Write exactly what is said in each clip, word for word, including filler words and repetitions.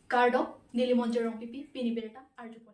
Kardom, neli Monjir Rongpipi, pini birta arjupon.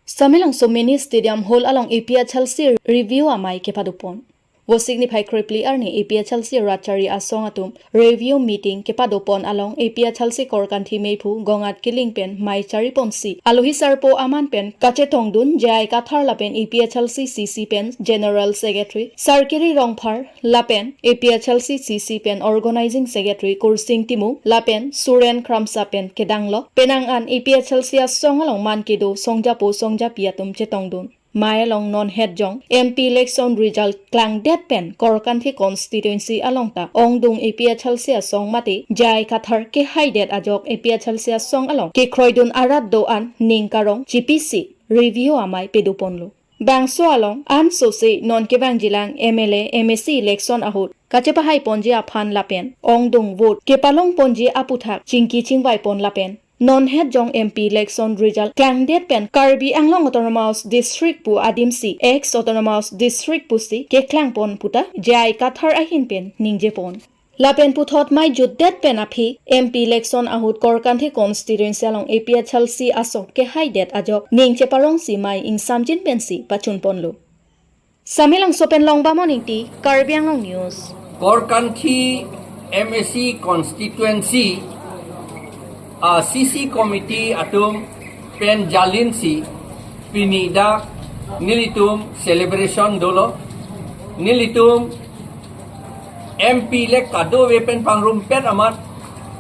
Samelangso Mini Stadium Hall along A P H L C review amei kepadopon. Vosik niphai krephli arni A P H L C rat chari asong atum review meeting kepadopon along A P H L C Korkanthi meiphu Gongat Killing pen mei chariponsi alohi sarpo aman pen kachetongdun J I Kathar lapen A P H L C C C pen General Secretary Sarkiri Rongphar lapen A P H L C C C pen Organizing Secretary Kursing Timung lapen Suren Kramsa pen kedanglo. Penang an A P H L C asong along man kedo songjapo songjapi atum chetongdun. Mei along non het jong M P election result klangdet pen Korkanthi constituency along ta ongdung A P H L C asong mate J I Kathar kehaidet ajok A P H L C asong along kekroidun arat do-an ning karong chipisi review amei pedoponlo. Bangso along ansose non kevangjilang M L A, M A C election ahut kachepahaiponji aphan lapen ongdung vote kepalongponji aputhak chingki chingvaipon lapen non het jong M P election result klangdet pen Karbi Anglong Autonomous District pu adimsi ex Autonomous District pusi keklangpon puta J I Kathar ahin pen ningjepon. Lapen puthot mei jutdet pen aphi M P election ahut Korkanthi constituency along A P H L C asong kehaidet ajok ning cheparongsi mei ingsamjin pensi pachunponlo. Samelangso pen Longbamon Ingti, Karbi Anglong News. Korkanthi M A C constituency, ah, C C committee atum pen jalinsi pini dak nelitum celebration dolo. Nelitum M P elect kadokave pen pangrumpet amat,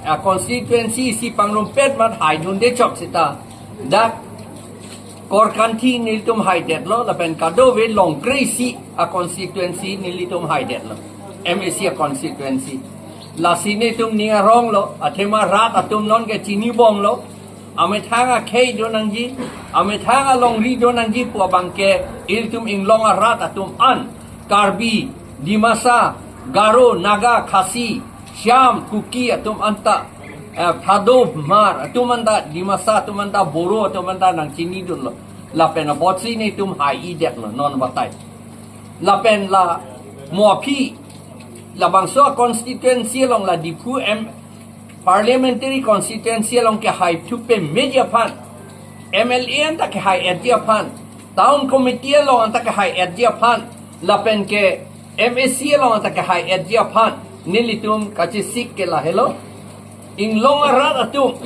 ah, constituency isi pangrumpet amat haidunde chok seta dak Korkanthi nelitum haidetlo, lapen kadokave Longkre isi a constituency nelitum haidetlo, M A C a constituency. Lasi nelitum ning aronglo, athema rat atum nonke chinibomlo. Amethang akhei donangji, amethang alongri donangji pu abangke ilitum inglong arat atum an, Karbi, Dimasa, Garo, Naga, Khasi, Shyam, Kuki atum anta, eh, Thado, Hmar atum anta, Dimasa atum anta, Boro atum anta nangchinidunlo. Lapen apotsi nelitum hai-idetlo non batai. Lapen la mo aphi labangso a constituency along, la Diphu M parliamentary constituency along kehai thupe meji aphan, M L A anta kehai-etji aphan, town committee along anta kehai-etji aphan, lapen ke M A C along anta kehai-etji aphan nelitum kachesik ke lahelo. Inglong arat atum,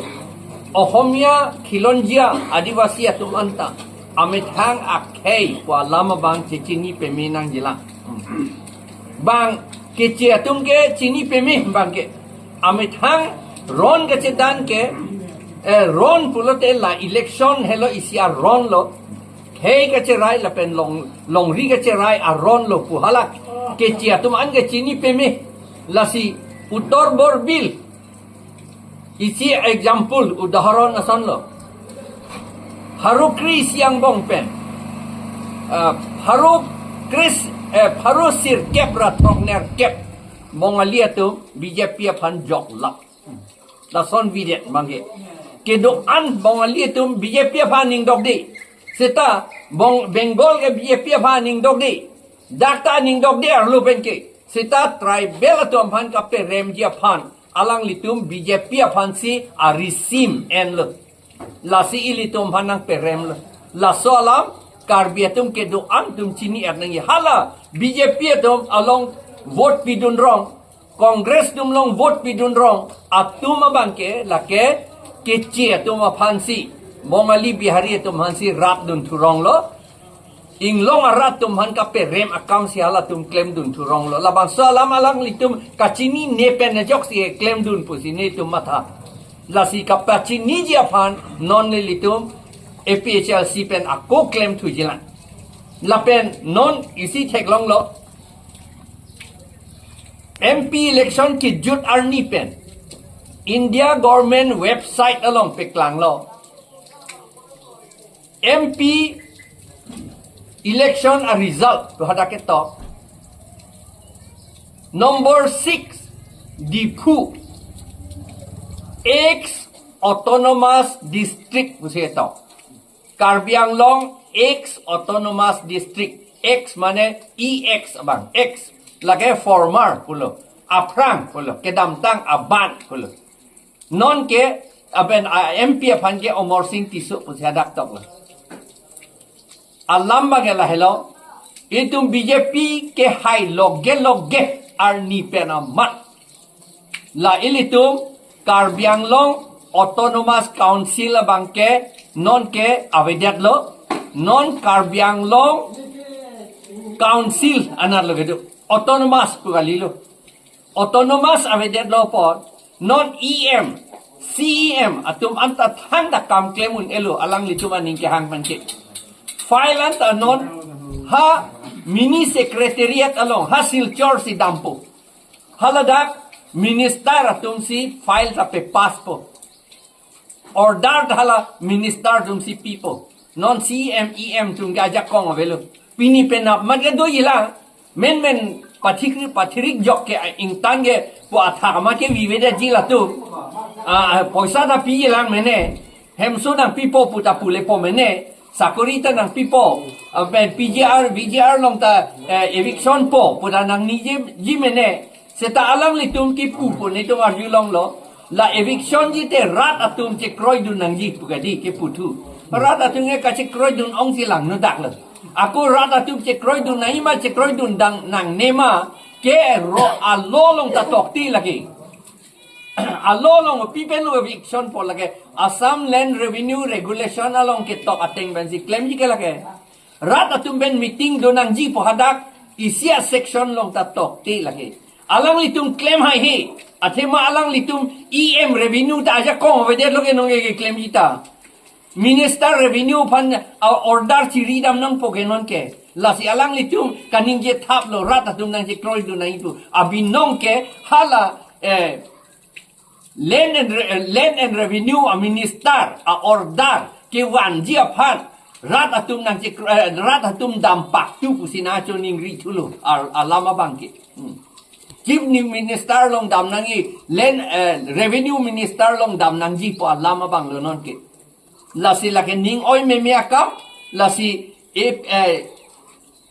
Ohomia, Khilonjia, Adivasi atum anta amethang akhei pu alam abang chechini peme nangjilang. Bang keche atum ke chini peme bangke. Amethang ron kachedan ke, eh, ron pulote la election helo isi aron lo. Khei kacherai lapen long, longri kacherai aron lo pu hala keche atum an ke chini peme. Lasi Uttar Borbil isi example, udaharon asonlo. Pharo kre-isi angbong pen, ah, pharo kre-, eh, pharo sirkep ra throknerkep Bongali atum B J P aphan joklap. Lason bidet bangke. Kedo-an Bongali atum B J P aphan ningdokde. Seta Bong-, Bengal ke B J P aphan ningdokde. Dak ta ningdokde arlo penke. Seta tribal atum aphan kaperemji aphan alanglitum B J P aphansi arisim enlo. Lasi ilitum aphan nangperemlo. Laso alam Karbi atum kedo-an atum chini-et nangji. Hala B J P atum along vote pidunrong, Congress atum along vote pidunrong atum abangke lake keche atum aphansi, Bongali Bihari atum aphansi rapdun thuronglo. Inglong arat atum aphan kaperem akamsi halatum klemdun thuronglo. Labangso alam alanglitum kachinine pen ajoksi klemdun pusi nelitum matha. Lasi kapachiniji aphan non nelitum A P H L C pen ako klem thujilang. Lapen non isi theklonglo, M P election kejut arni pen India government website along peklanglo, M P election a result pu hadak ketok. Number six, Diphu, ex autonomous district pusi ketok. Karbi Anglong ex autonomous district. Ex mane E X abang, ex. Lake former pulo, aphrang pulo, kedamtang aban pulo. Non ke aben a M P aphan ke Amarsing Tisso pusi hadak toklo. Alam abang ke lahelo, itum B J P kehai loge loge arni pen amat. La ilitum Karbi Anglong Autonomous Council abang ke non ke avedetlo, non Karbi Anglong Council anat lo kedo, autonomous pu kalilo. Autonomous avedetlo apot, non E M, C E M atum anta thangta kam klem un-elo, alanglitum aning kehang penke. File anta non ha mini secretariat along, ha Silchar si dampo. Haladak minister atum si file ta pe-pass po. Order ta hala minister atum si pipo. Non C E M, E M atum ke ajakong avelo. Pini penap mat ke doji lang. Menmen pathikri pathirik jok ke ingtan ke pu athak amat ke vivedetji latum. Ah, poisa ta piji lang mene. Hemso nangpipo pu ta pulepo mene. Sakori ta nangpipo. Ah, pen P G R, V G R along ta, eh, eviction po pu ta nangningjeji mene. Seta alanglitum kipu pu netum arjulonglo. La eviction ji te rat atum chekroidun nangji pu kadi keputhu. Rat atum ke kachekroidun ongsi langno daklo. Ako rat atum chekroidun nangji ma, chekroidun dam nangne ma, ke ro a-law along ta tokti lake. A-law along pi pen lo eviction po lake. Assam Land Revenue Regulation along ketok ateng pensi klemji ke lake. Rat atum pen meeting do nangji pu hadak isi a-section along ta tokte lake. Alanglitum klem haihe. Athema alanglitum E M revenue ta ajakong avedetlo ke non ke klemji ta. Minister revenue aphan a-order chiri dam nangpo ke non ke. Lasi alanglitum kaningje thaplo rat atum nangchekroidun nangji pu. Abinong ke hala, eh, Land and Re-, Land and Revenue a-minister a-order kevanji aphan rat atum nangchek-, eh, rat atum dam paktu pusi nangchoningri thulo, al-, alam abang ke. Hmm. Chief ni minister along dam nangji, Land, eh, Revenue Minister along dam nangji pu alam abang lo non ke. Lasi lake ning oi meme akam, lasi, eh, eh,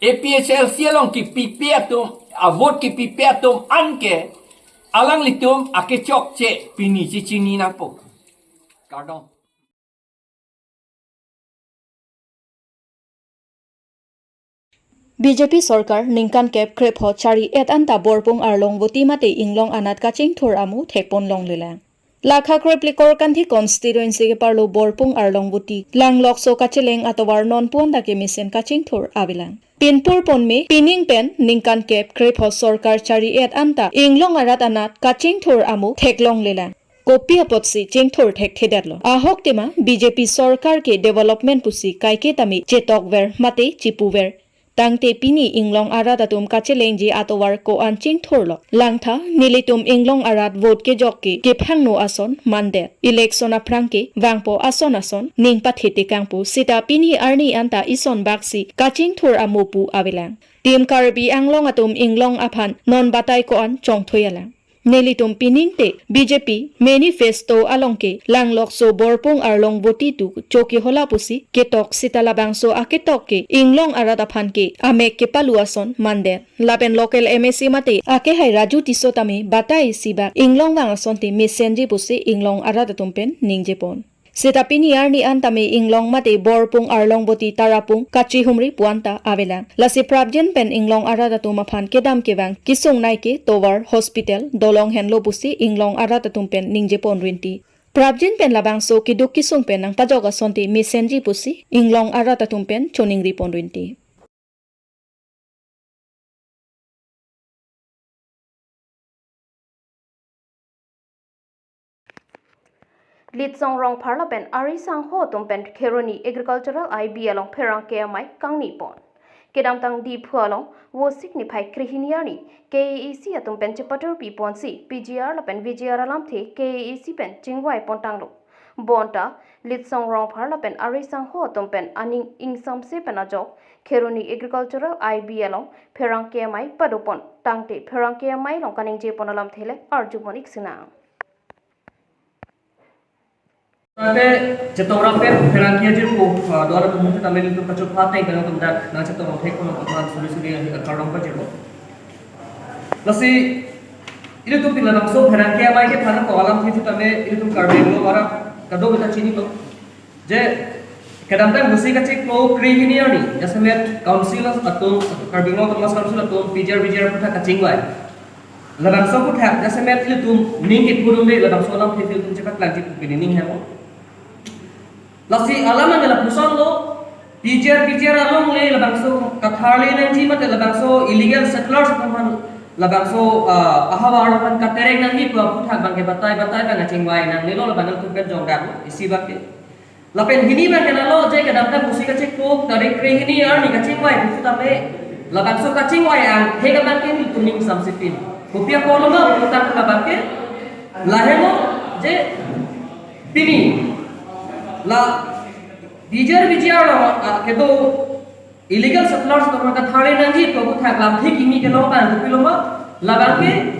A P H L C along kipipe atum, a-vote kipipe atum an ke, alanglitum akechokche pini chechini nangpo. Kardom. B J P sorkar ningkan kep krepho chari-et anta Borpung Arlong Voti mate Inglong anat kachingthur amu thekpon longlelang. Lakha kreplikor Kanthi constituency keparlo Borpung Arlong Voti, Langlokso kacheleng atovar nonpu anta kemesen kachingthur avelang. Pinpur ponme, pining pen ningkan kep krepho sorkar chari-et anta Inglong arat anat kachingthur amu theklonglelang. Kopi apotsi chingthur thekthedetlo? Ahok tema B J P sorkar ke development pusi kaike tame chetokver mate chipuver. Tangte pini Inglong arat atum kachelengji atovar ko-an chingthurlo? Langtha, nelitum Inglong arat vote kejok ke kephangno ason mandet. Election aphrang ke vangpo ason ason ning pathe tekang pu seta pini arni anta ison baksi kachingthur amu pu avelang. Team Karbi Anglong atum Inglong aphan non batai ko-an chongthui alang. Nelitum pining te B J P manifesto along ke Langlokso Borpung Arlong Voti tu choki hola pusi ketok seta labangso aketok ke Inglong arat aphan ke amek kepalu ason mandet. Lapen local M A C mate akehai Raju Tisso tame batai isi bak Inglong vang asonte mesenji pusi Inglong arat atum pen ningjepon. Seta pini arni an tame Inglong mate Borpung Arlong Voti Tarapung kachihumri pu anta avelang. Lasi prapjin pen Inglong arat atum aphan kedam kevang kesung nai ke tovar, hospital, dolong henlo pusi Inglong arat atum pen ningjepon rinti. Prapjin pen labangso keduk kesung pen nangpajok asonte mesenji pusi Inglong arat atum pen choningripon rinti. Litsong Rongphar lapen ari sangho atum pen Kheroni Agricultural I B along pherangke amei kangnipon. Kedamtang Diphu along Vosik niphai krehini arni K A A C atum pen chepatur piponsi P G R lapen V G R alamthe K A A C pen chingvaipontanglo. Bonta Litsong Rongphar lapen ari sangho atum pen aning ingsamse pen ajok Kheroni Agricultural I B along pherangke amei padopon, tangte pherangke amei along kaningjepon alamthe le arjupon ik sinang. Tate chetongrap pen pherangke ajirpo, ah, do-an atum mungkin amel itu kachupha ateng pen atum dak nangchetong thekpon atum aphan suri suri, ah, kardom pajirpo. Lasi ilitum pini labangso pherangke amei kethan ako alam thithu tame ilitum Karbi Anglong arat kadokave ta chinilo. Je kedamtang busi kachiklo krehini arni jasemet council atum, Karbi Anglong Autonomous Council atum P G R V G R aphuthak kachingvai. Labangso aphuthak jasemet ilitum ning kepudunde labangso alam thithu ilitum chepaklangji pu pini ning hemo. Lasi alam an lapuson lo, P G R V G R alongle labangso katharli nangji mate labangso illegal settlers atum aphan labangso, ah, ahavar aphan katerek nangji pu aphuthak abangke batai batai abang kachingvai nangnelo, labang ilitum pen jongdam isi abangke. Lapen hini abangke lalo je kedamtang busi kachiklo tarik krehini arni kachingvai pu tame labangso kachingvai angthek abangke ilitum ning samsipin. Kopi apotlo ma pu tame labangke lahelo je pini la P G R V G R along, ah, kedo illegal settlers atum aphan katharli nangji pu aphuthak lamthe kimi kelong abang kopilo ma, labangke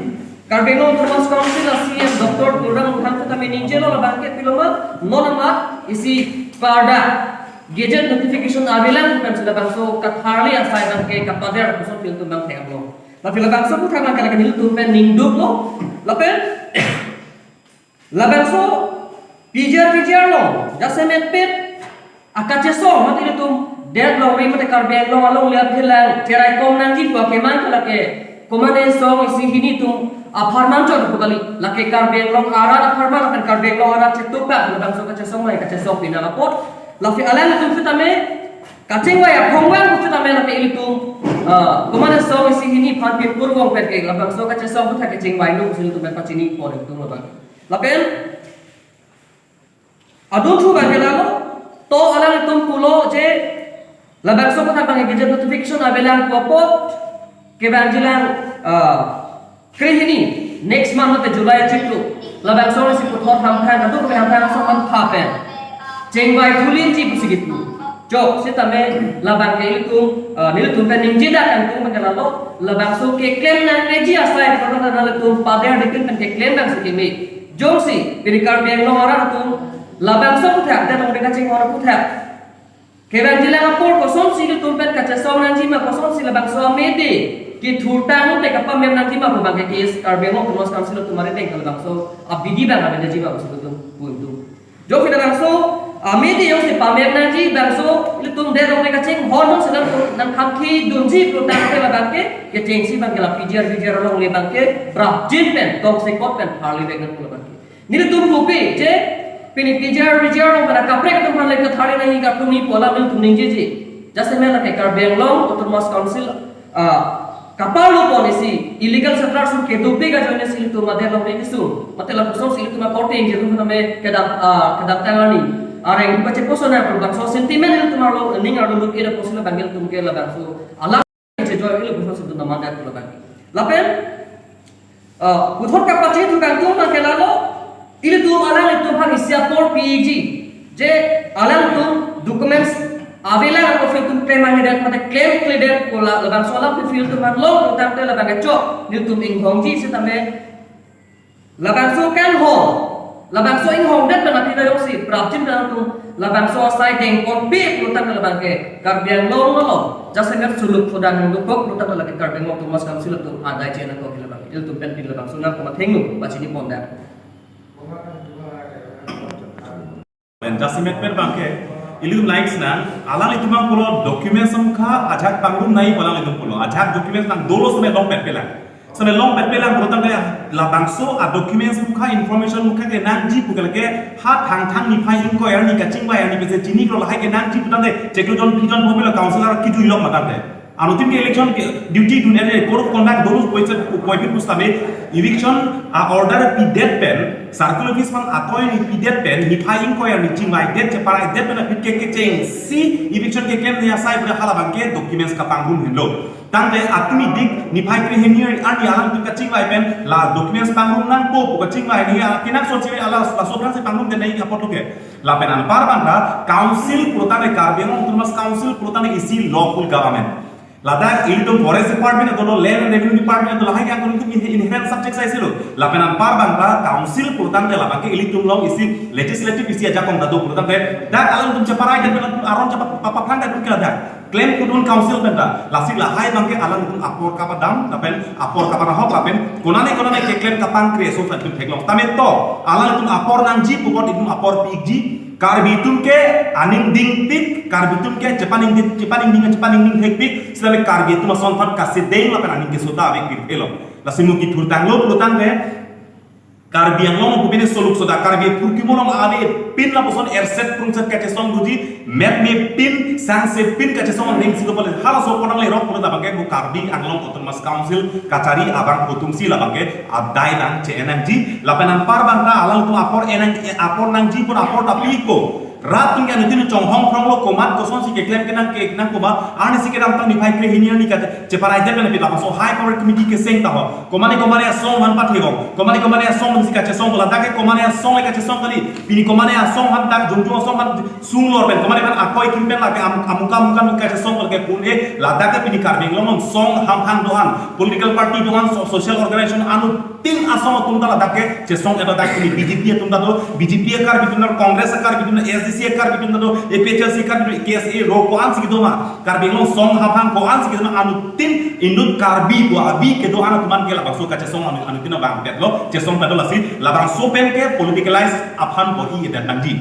Karbi Anglong Autonomous Council a C E M Doctor Tuliram Ronghang pu tame ningjelo, labangke pilo ma, non amat isi pada gazette notification avelang pu pensi labangso katharli asai abangke kapader puson ilitum abang theklong. Lapen labangso aphuthak abangke lake nelitum pen ningduklo. Lapen labangso P G R V G R along jasemet pet akachesong mate ilitum det longri mate Karbi Anglong alongle aphelang cheraikom nangji pu akemang ke lake komatne song isi hini atum apharman chot pu kali, lake Karbi Anglong arat apharman lapen Karbi Anglong arat chetupak labangso kachesong mai kachesong pinang apot. Lapen alanglitum pu tame kachingvai aphong abang pu tame lake ilitum, ah, komatne song isi hini aphan pipur vong pen ke labangso kachesong aphuthak kachingvai nung isi ilitum pen pachini pon ilitum labang. Lapen adunthu abangke lalo, to alanglitum pulo je labangso aphuthak abang gazette notification avelang pu apot kevangjilang, ah, krehini next month mate July achiklo labangso isi puthot hamphang kadokave hamphang ason aphan pha pen chingvai thulinji pusi kipu. Chok sitame labangke ilitum, ah, nelitum pen ningjedak kangtung abangke lalo, labangso keklem nangji asai pu tame nelitum pader dikit pen keklem abangsi keme. Jongsi pini Karbi Anglong arat atum labangso aphuthak, det longri kachinghon aphuthak kevangjilang apor kosonsi ilitum pen kachesong nangji ma, kosonsi labangso amede kethurtang te kapamem nangji ma pu abangke case Karbi Anglong Autonomous Council atum arideng ke labangso abidi abang aveji ma pusi ilitum pu ingtung. Jongsi labangso amede jongsi pamem nangji, bangso ilitum det longri kachinghon jongsi nang nangkhamkhidunji pu tangte labangke kechengsi abangke la P G R V G R alongle abangke prapjin pen tongsekot pen pharli vek nang pu labangke. Nelitum pupe je pini P G R V G R along pada kaprek atum aphan le katharli nangji, kaprek nangji pu alam nelitum ningjeje. Jasemet lake Karbi Anglong Autonomous Council, ah, kaparlo pon isi illegal settlers atum kedopi ajoine si ilitum adet longri kesung mate lapuson si ilitum akorte ingjir atum tame kedam, ah, kedamtang arni areng ilitum kacheposon nang pu labangso sentiment ilitum arlo ning arlo lut ira pusi labang ilitum ke labangso alam chejoi ilitum puson si ilitum namandat pu labang. Lapen, ah, puthot kapachini thu kangtung abangke lalo, ilitum alanglitum aphan isi apor piji je alanglitum documents avelang ako ilitum klem ahedet mate klemkledet pu la labangso alam ilitum aphan long pu tangte labangke chok nelitum inghongji sitame labangso kanghong, labangso inghongdet pen aphi ta jongsi prapjin pen atum labangso asai dengponpe pu tangte labangke Karbi Anglong along jasemet suluk phudan nangdukok pu tangte lake Karbi Anglong Autonomous Council atum adai chena ko labang ilitum pen pini labangso nangkoma thengno pachini pondak. Pen jasemet pen abangke ilitum naik senang, alanglitum abang pulo documents mukha ajak pangrum nangji pu alanglitum pulo, ajak documents nang dolo seme longpetpelang. Seme longpetpelang pu tangte labangso a documents mukha, information mukha kenangji pu ke lake ha Thangthang niphai ingkoi arni kachingvai arni pensi chinilo, lahai kenangji pu tangte chiklo jon phli jon phopilo councillor kijui lok ma tangte. Anuttin ke election ke duty dun ere code of conduct dolo poise poipin pusitame eviction a order pidet pen circle office aphan atoini pidet pen niphai ingkoi arni chingvaidet cheparaidet pen aphi ke kechengsi eviction keklem ne asai pu halabangke documents kapangrum henlo. Tangte atimi dik niphai krehini arni alanglitum kachingvai pen la documents pangrum nangpo pu kachingvai ne a kenangsot si ala laso aphansi pangrumdet nangji apotlo ke. Lapen anpar abang ta council pu tangte Karbi Anglong Autonomous Council pu tangte isi lawful government. Ladak ilitum forest department atau land and revenue department atau lahai yang ilitum in- inherent subject sai silo. Lapen anpar abang ta council pu tangte labangke ilitum along isi legislative isi ajakong ta do pu tangte dak alanglitum cheparaidet pen aron chepa- pa- paphrangdet pen ke ladak. Klem kudun council pen ta, lasi lahai abangke alanglitum apor kapadam, lapen apor kapanahok lapen konane konane keklem kapangkri ason ta itum theklong. Tame to, alanglitum apor nangji pu apot itum apor pi-ikji, Karbi atum ke aning dingpik, Karbi atum ke chepaningding, chepaningding, chepaningding thekpik, sitame Karbi atum asonthot kasedeng lapen aning keso ta ave pirthe lo. Lasi mo kethur tanglo pulotangte, Karbi Anglong pu pine soluk soda Karbi apor kimo along ave pin lapuson erset prungset kachesong doji, met me pin, sangse pin kachesong ring silo pale halaso ponang lerok pulo labangke mo Karbi Anglong Autonomous Council kachari abang atum si labangke adai nang che-en nangji, lapen anpar abang ta alanglitum apor enang, apor nangji pon apor ta pi-ikpo. Rat atum ke anuttin chonghong phronglo komat kosonsi keklem kenang ke nang koma, arnisi kedamtang niphai krehini arni kache, cheparai det pen pi labangso high power committee keseng ta ho. Komane komane asong aphan pathevong. Komane komane asong si kachesong ladak ke komane asong le kachesong kali. Pini komane asong aphan dak jongjong asong aphan sunglor pen. Komane aphan akoi kim pen lake am-, amuka amuka kachesong lake pun e ladak ke pini Karbi Anglong song hamphang do-an. Political party do-an, so-, social organization anuttin asong atum ta ladak ke chesong eta dak pini B J P atum ta do, B J P a Karbi atum ta, Congress a Karbi atum ta, A S D C a Karbi atum ta do, A P H L C a Karbi atum, K S A ro ko-ansi kedo ma. Karbi Anglong song hamphang ko-ansi kedo ma anuttin inut Karbi ko abi kedo-an atum an ke labangso kachesong anu-, anuttin abang petlo, chesong petlo lasi labangso pen ke politicalize aphan bo i-edet nangji.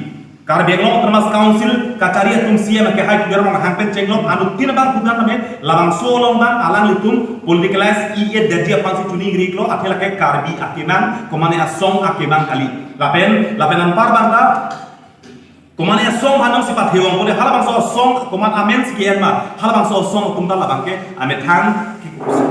Karbi Anglong Autonomous Council kachari atum C M ke hai tugar mang hang pen chenglok anuttin abang kudan name labangso along abang alanglitum politicalize i-edetji aphansi chuningri iklo, athe lake Karbi akemang, komane asong akemang kali. Lapen, lapen anpar abang ta komane asong aphan si pathevong pule halabangso asong komat amen si ke-en ma, halabangso asong atum ta labangke amethang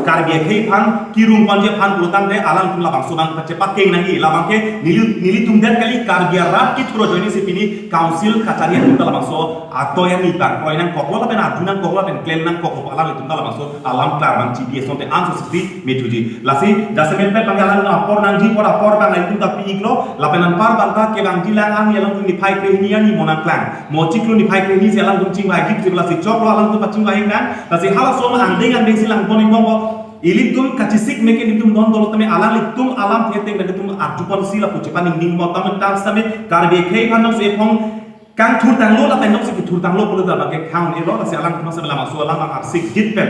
Karbi akhei aphan, kirung panji aphan pulotangte alanglitum labangso abang ta chepakeng nangji, labangke neli, nelitum det kali, Karbi arat kethur ajoine si pini council kachari atum ta labangso atoi ani abang kroi nangkoklo lapen arju nangkoklo lapen klem nangkoklo, alanglitum ta labangso alam klar abang chibi asonte anso sisi methuji. Lasi jasemet pen abang alanglitum apor nangji pon apor abang alanglitum ta pi-iklo, lapen anpar abang ta kevangji lang arni along niphai krehini arni mo nangklang. Mo chiklo niphai krehini si alanglitum chingvai jik jik lasi choklo alanglitum pachingvai nang. Lasi halaso ma angdeng angdeng si lang pon ikbomlo. Ilitum kachesik meke ilitum non dolo tame alanglitum alam theteng ilitum arju ponsi lapu chepaningning mo tame ta sitame Karbi akhei aphan nongsi ephong kangthur tanglo lapen nongsi kethur tanglo pulo ta abangke khang elo, lasi alanglitum sitame labangso alam arsik jit pen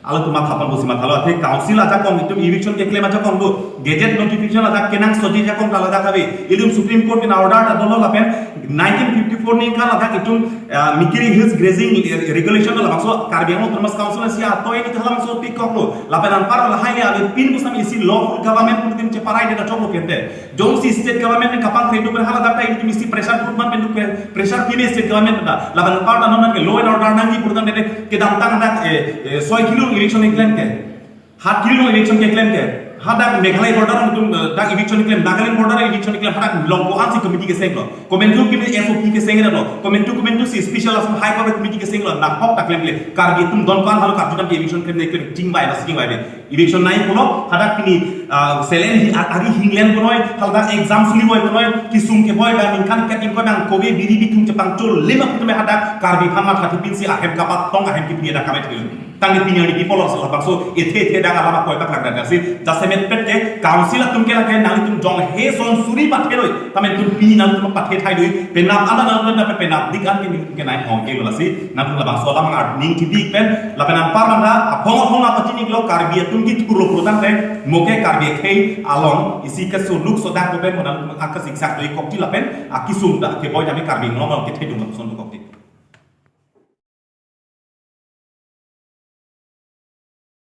alanglitum matha pon pusi mathalo, athe council ajakong itum eviction keklem ajakong do, gazette notification ajak kenangsoji ajakong ta ladak ave, ilitum Supreme Court pen order ta dolo lapen nineteen fifty-four ningkan ladak itum, ah, Mikiri Hills Grazing Regulation labangso Karbi Anglong Autonomous Council si atoi ni halabangso pikoklo, lapen anpar lahai le ave pin pusam isi lawful government pu itum cheparai det achoklo kente. Jongsi state government pen kapangkri do pen haladak ta itum isi pressure group man pen do pen pressure pime state government pen ta. Lapen anpar ta non ke law and order nangji pulotangte kedamtang dak, eh, eh, soi kilo eviction keklem ke. Hat kilo eviction keklem ke. Hadak Meghalaya border itum, eh, dak eviction keklem, Nagaland border eviction keklem, hadak long ko-ansi committee kesenglo. Komantu kimi S O P kesenglo. Komantu komantu si special ason high power committee kesenglo. Nahok ta klemkle. Karbi atum don ko-an halo karju dam ke eviction keklem ke chingvai ba chingvai be. Eviction nai pulo, hadak pini, ah, selen hi, a-, ari hinglen punoi, hadak exam suli boi punoi, kesung keboi bang ningkan ket ingkoi bang kove biri bithung chepangchul lima putume hadak Karbi aphan matha thipinsi ahem kapatong ahem kepini dak kame thil. Tangte pini ani pipolor sa labangso ethe ethe dak alam akoi paklang dak si jasemet pet ke council atum ke lake nanglitum jong he son suri pathe loi, tame itum pini nangtum pathe thai dui, penap ala nangtum dak penap dik an ke nangtum ke nai hong ke lasi nangtum labangso alam arning chidik pen, lapen anpar manda aphong aphong apachini iklo Karbi atum kethurlo pulotangte mo ke Karbi akhei along isi keso luk sodak pen mo nangtum akasiksak doi kokti lapen akesung dak keboi tame Karbi Anglong along kethedung lapuson do kokti.